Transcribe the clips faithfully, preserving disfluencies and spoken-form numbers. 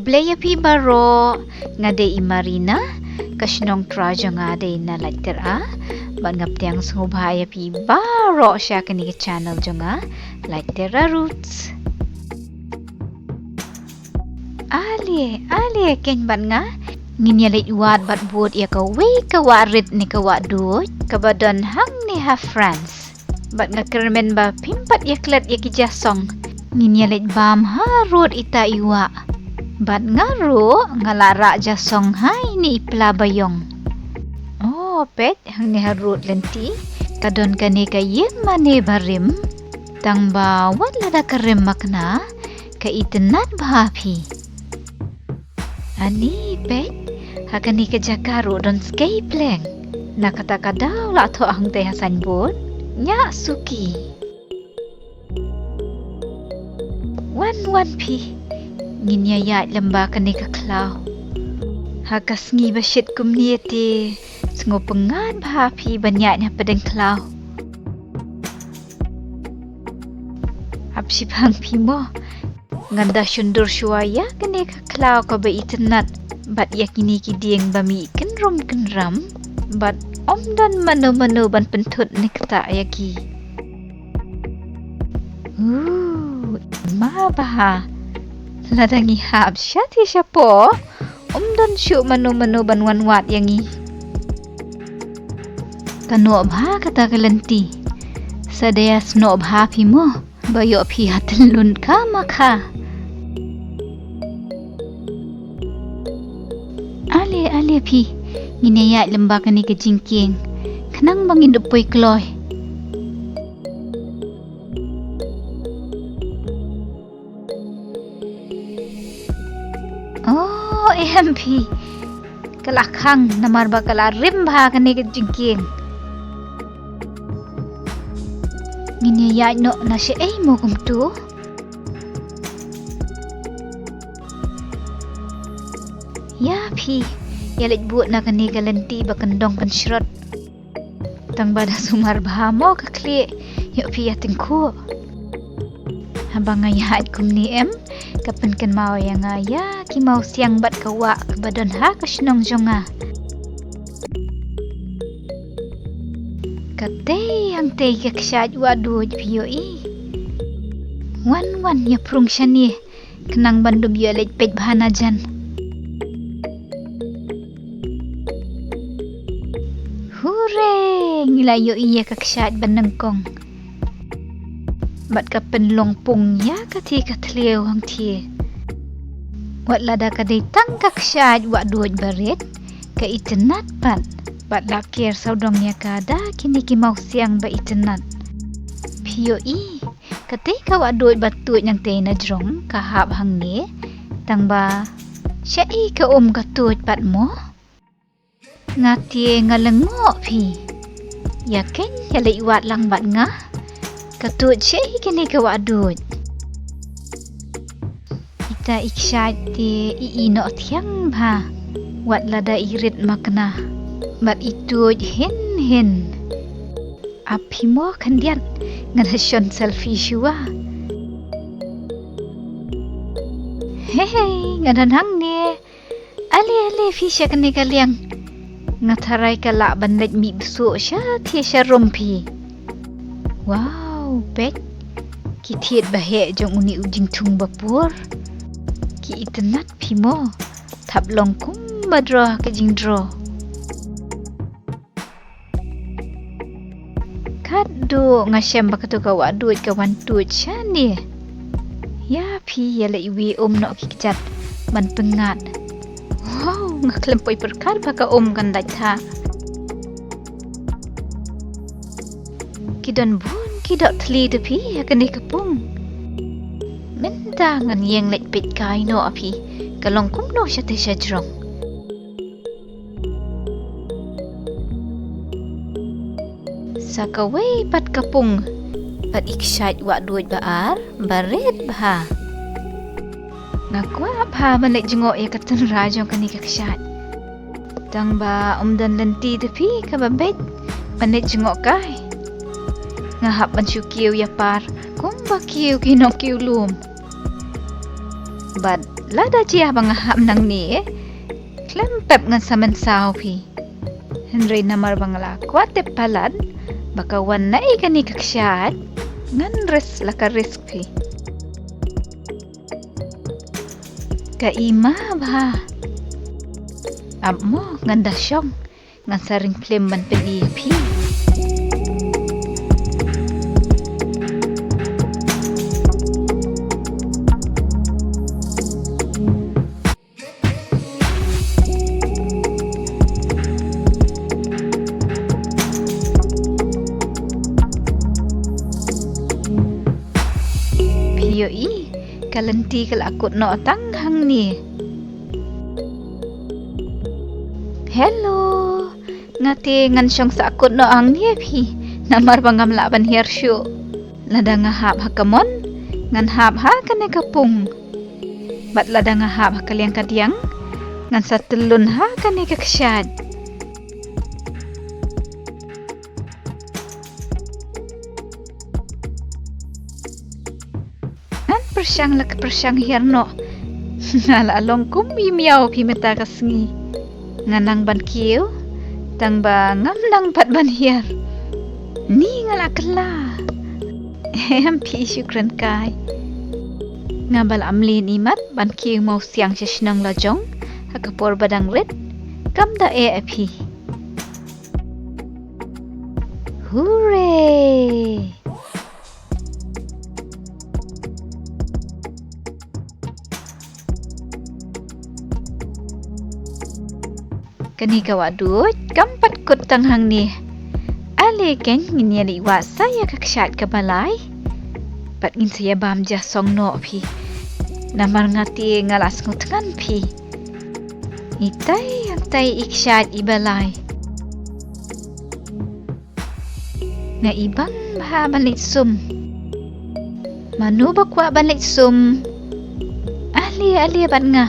Khublei ïa phi baroh, nga dei i Marina, ka shnong trai jong nga dei na Laityra, bad nga pdiang sngewbha ïa phi baroh sha kane ka channel jong nga, Laityra Roots. Ale, ale, ken bad nga, ngin ïa leit wad bad bud ïa kawei ka wah rit ne ka wah duid, kaba don hangne ha France. Bad nga kyrmen ba phim pat ïa klet ïa ki ja song. Ngin ïa leit bam harud ita i wah. Bad nga ruh nga la rah ja song ha ine i pla ba ïong. Oh, peit, hangne harud lynti ka don kane ka ïing mane barim. Tang ba wat lada ka rim makna, ka itynnad bha phi. Ani peit, ha kane ka jaka ruh don skei pleng. Na kata ka daw la thoh hangtei ha signboard, Ñiah Suki. Wan wan phi, ngin ïa ïaid lem bad kane ka khlaw. Ha ka sngi ba shit kumne te, sngewpyngngad bha phi ban ïaid ha pdeng khlaw. Ap shipang phi mo. Ngan da shon dur shuwa ïa kane ka khlaw kaba itynnad bad ïa kine ki dieng ba mih kynrum kynram bad ym don mano mano ban pynthut ne ktah ïa ki. Uh, ma bha. Lada ngi hap sha te sha po, ym don shuh mano mano ban wan wad ïa ngi. Ka noh bha kata ka lynti. Sa dei ïa snoh bha phi mo. Ba ïoh phi ha tyllun ka ma kha. Ale, ale phi. Ngin ïa ïaid lem bad kane ka jingkieng. Khnang ba ngin da poi kloi. Oh, em phi. Ka la khang namar ba ka la rim bha kane ka jingkieng. Ngin ïa ïaid noh na shaei mo kumtu. Ïa phi, ïa leit bud na kane ka lynti ba kyndong kynshrot. Tang ba da sumar bha mo ka khlieh, ïoh phi ïa tyngkhuh. Haba nga ïaid kumne em, ka pynkynmaw ïa nga ïa ki mawsiang bad ka wah kaba don ha ka shnong jong nga. Katei hangtei ka kshaid wah duid phi ïohi. Wan wan ïa prung shane, khnang ban dum ïoh leit peit bha na jan. Hure, ngi la ïohi ïa ka kshaid ba nyngkong. Bad ka pynlong pung ïa ka thie ka thliew hangthie. Wat lada ka dei tang ka kshaid wah duid ba rit, ka itynnad pat. Bad la ker sawdong ïa ka da kine ki mawsiang ba itynnad. Phi ïohi, katei ka wah duid ba tuid nangtei na jrong ka hap hangne. Tang ba shaei ka um ka tuid pat mo. Nga te nga lyngngoh phi. Ïa ken ïa leit wad lang bad nga. Ka tuid shaei kane ka wah duid. Ita i kshaid te i ïehnoh thiang bha. Wat lada i rit makna. Bad i tuid hin hin. Ap phi mo khyndiat. Nga da shon selfie shuwa. Hei hei, nga da hangne. Ale ale phi sha kane ka liang. Nga tharai ka lah ban leit mih bsuh sha thie sha rum phi. Wow, peit. Ki thied ba heh jong une u jingthung ba pur. Ki itynnad phi mo. Thap long kumba draw ha ka jingdraw. Katduh nga shem ba kato ka wah duid ka wan tuid shane. Ïa phi ïa leit wei um noh ki kjat ban pyngngad. Wow, nga khlem poi pyrkhat ba ka um kan dait tha. Ki don bun ki doh thli te phi ha kane ka pung. Mynta ngan ïeng leit peit kai noh a phi. Ka long kumno sha te sha jrong. Sa kawei pat ka pung, pat i kshaid wah duid ba ar, ba rit bha. Nga kwah bha ban leit jngoh ïa ka tynrai jong kane ka kshaid. Tang ba ym don lynti te phi kaba beit ban leit jngoh kai. Nga hap ban shu kiew ïa par kumba kiew ki nongkiew lum. Bad Lada jia ba nga hap nangne, khlem pep ngan sa mynsaw phi. Hynrei namar ba nga la kwah tip palat ba ka wan na i kane ka kshaid, ngan risk la ka risk phi. Ka i ma bha. Ap mo, ngan da shong. Ngan sa ring phlim ban pyni ïa phi. Phi ïohi, ka lynti ka la kut noh tang hangne. Hello. Nga te ngan shong sahkut noh hangne phi. Namar ba ngam lah ban hiar shuh. Lada nga hap ha ka mon, ngan hap ha kane ka pung. Bad lada nga hap ha ka liang ka diang, ngan sa tylun ha kane ka kshaid. Ngan pyrshang la ka pyrshang hiar noh. Nga la long kum i miaw phi mynta ka sngi. Nga nang ban kiew, tang ba ngam nang pat ban hiar. Ni nga la kylla. Em phi shu kren kai. Nga ba la mlien i mat ban kiew mawsiang sha shnong la jong ha ka por ba dang rit. Kam da eh phi. Hooray! Kane ka wah duh kam pat kut tang hangne. Ale kein ngin ïa leit wah sa ïa ka kshaid kaba lai. Bad ngin sa ïa bam ja song noh phi. Namar nga te nga la sngewthngan phi. Itai itai i kshaid iba lai. Nga ibang bha ban leit sum. Mano ba kwah ban leit sum? Ale ale bad nga.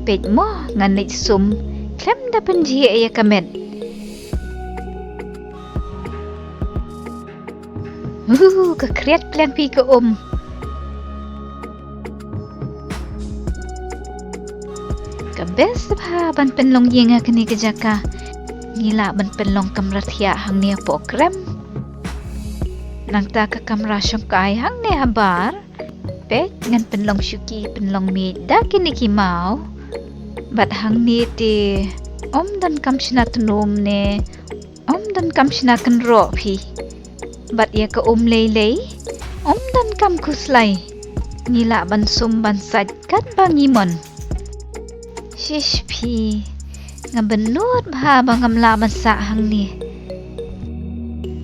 Peit mo, ngan leit sum khlem da pynjhieh ïa ka met. Uh, ka khriat pliang phi ka um. Ka best bha ban pynlong ïing ha kane ka jaka. Ngi lah ban pynlong kamra thiah hangne hapoh krem. Nangta ka kamra shongkai hangne habar. Peit ngan pynlong shuki pynlong miej da kine ki maw. Bad hangne te ym don kam shna tnum ne ym don kam shna kynroh phi. Bad ïa ka um lei lei ym don kam khuslai. Ngi lah ban sum ban sait katba ngi mon. Shish phi, nga bynnud bha ba ngam lah ban sah hangne.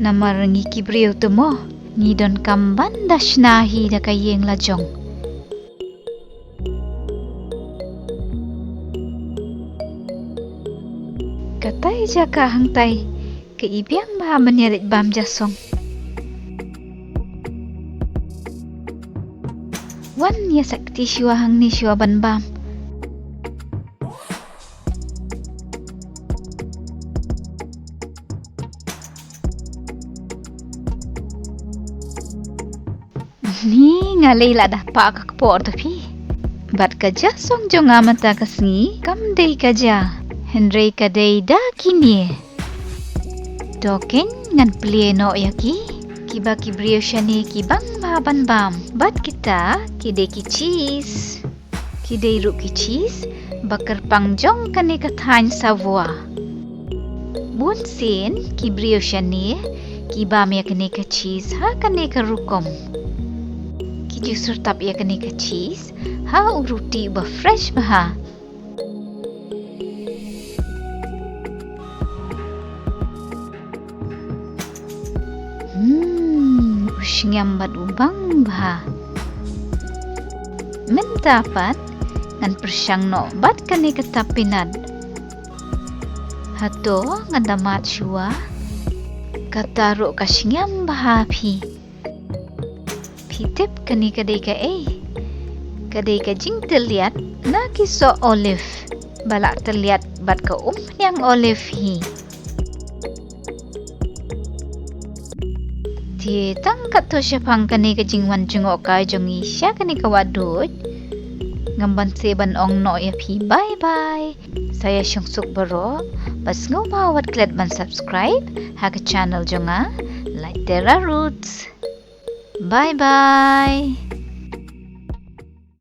Namar ngi ki briew te mo, ngi don kam ban da shna hi da ka ïing la jong. Katai jaka hangtai, ka i biang bha ban ïa leit bam ja song. Wan ïa sah kti shuwa hangne shuwa ban bam. Ni nga lei la da pah ka kpoh to phi. Bad ka ja song jong nga mynta ka sngi kam dei ka ja, hynrei ka dei da kine. To kein ngan plie noh ïa ki. Kiba ki briew shane ki bang bha ban bam. Bad kita ki dei ki cheese. Ki dei ruh ki cheese ba kyrpang jong kane ka thaiñ Savoie. Bun sien ki briew shane ki bam ïa kane ka cheese ha kane ka rukom. Ki ju syrtap ïa kane ka cheese ha u ruti uba fresh bha. Hmm, u shngiam bad u bang bha. Mynta pat ngan pyrshang noh bad kane ka tap peanut. Hato ngan da mad shuwa. Kata ruh ka shngiam bha phi. Phi tip kane ka dei kaei? Ka dei ka jingtylliat na ki soh olive ba la tylliat bad ka umphniang olive hi. Te tang katto shaphang kane ka jingwan jngohkai jong ngi sha kane ka wahduid, ngam banse ban ong noh ïa phi bye bye. Sa ïa shong suk baroh, bad sngewbha wat klet ban subscribe ha ka channel jong nga, Laitera Roots. Bye bye.